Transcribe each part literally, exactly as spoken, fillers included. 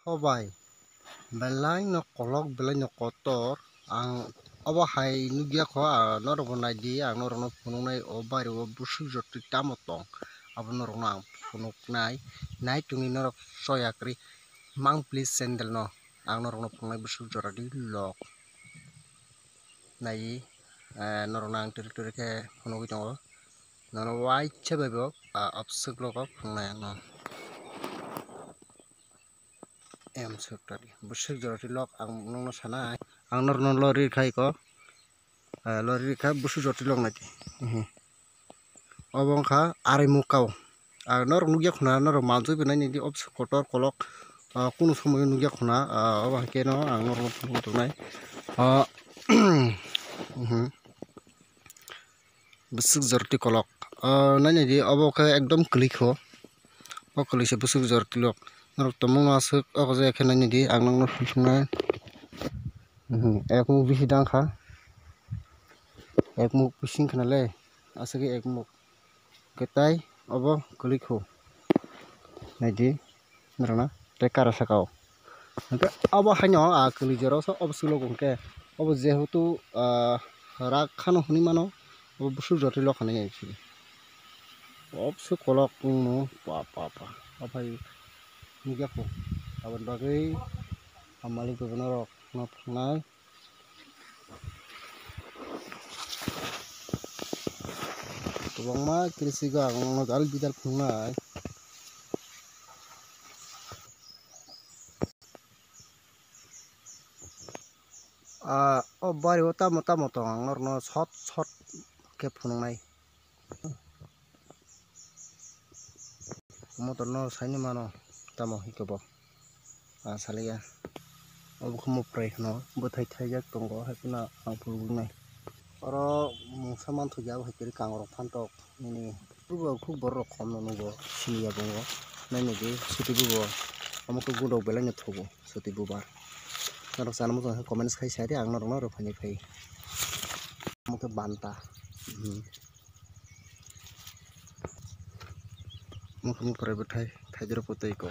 O bai, belai no kolok, belai no kotor. Ang obo hai nugya kho, ah, norok bo nai di, ang norok no phunuk nai, o bari o bwswk jotwi tamo tong, abo norok no ang phunuk nai. Nai tongwi norok choya kwrwi, mang please channel no, ang norok no phunuk nai bwswk jora di lok. Nai, eh, norok no ang twrwk twrwk khe phunugwi tongo. Nono waisa bai bo, ah, obswk logo phunuknai ang no. Em swk tadi. Bwswk jora twilok ang nokno sanai. Ang norokno lori khai ko. Ah, lori kha bwswk jora twilok nai di. Mhm. Obo wngkha arai mukao. Ang norok nukya khuna, norok manjui bo nai nini obswk kotor kolok. Ah, kunu somoyo nukya khuna, ah, obo hai khe no ang norokno phunugwi tongnai. Ah, mhm. Bwswk jorti kolok. O, nai nai di, obo khe ekdom kwlwi kho. O kwlwi se bwswk jorti lok. Norok tongmung no aswk, o khe nai nai di, ang nokno sumsumnai. Mhm, ek muk bisi dang kha. Ek muk bising khna le, aswk ek muk. Khe tai obo kwlwi kho. Nai di. Norokno tei kara saka o. Hwnkhe abo haino, ah, kwlwi jora o se obo swlok hwnkhe obo jehetu, ah, rak khano hwnwi mano, obo bwswk jotwi lokha nai sidi. Obwswk kolok wngmo pa, pa, pa. Aphai nukya kho. Aboni bagwi ang malik bai norok no phrwngnai. Kwbangma krisigo ang nono jal bidal phunuknai. Ah, o bari o tamo tamo tong ang norokno short short khe phunuknai. Motor no saini mano tamo hwnkhe bo. Ah, saliya. Obo khe moprai kheno bwthai thaijak tongo, hai phano ang phunuknai. Oro mungsa manthokya, abo hai kwrwi kangrok phantok nini. Bubo khuk borok rok khom no nugo, siniya bongo. Nai nai di, suti bubo. Omo khe gudok belai no thugo, suti bubar. Norok chana muchung khe comments khai sai di, ang norok no rw phani phai. Omo khe banta. Hmm. Mukhumu pore bwthai thaijrok kwtwi ko.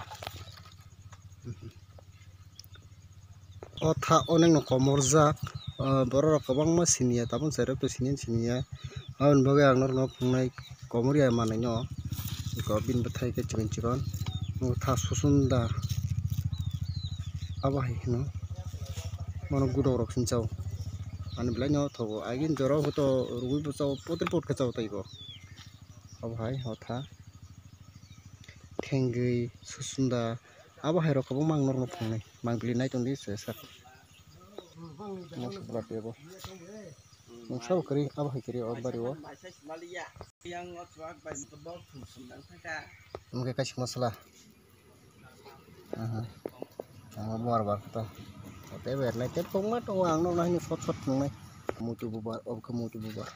O tha onekno komorjak, ah, borok rok kwbangma siniya, tabuk chwrairok twi siniya siniya. Aboni bagwi ang norokno phunuknai komorya manwino. Eko bini bwthai khe chikon chikon. O tha susunda. Abo hai hino. Bono gudok rok sinchao. Ani belai no thogo. Agin jora o hoto rwui bo chao, potre pot khe chao tei bo. Abo hai hotha. Thengwi, susunda. Abo hai rok kwbangma ang norokno phunuknai. Mang bili nai tongdi se sak. Mosok bwla tebo. Mungsa bo kwrwi, abo hai kwrwi o bari o. Omo khe kaisa masala. Aha. Ang bo bar bar to. Tei ber nai tei phunukma tongo ang norokno haino sot sot phunuknai. Muitu bubar, obo khe muitu bubar.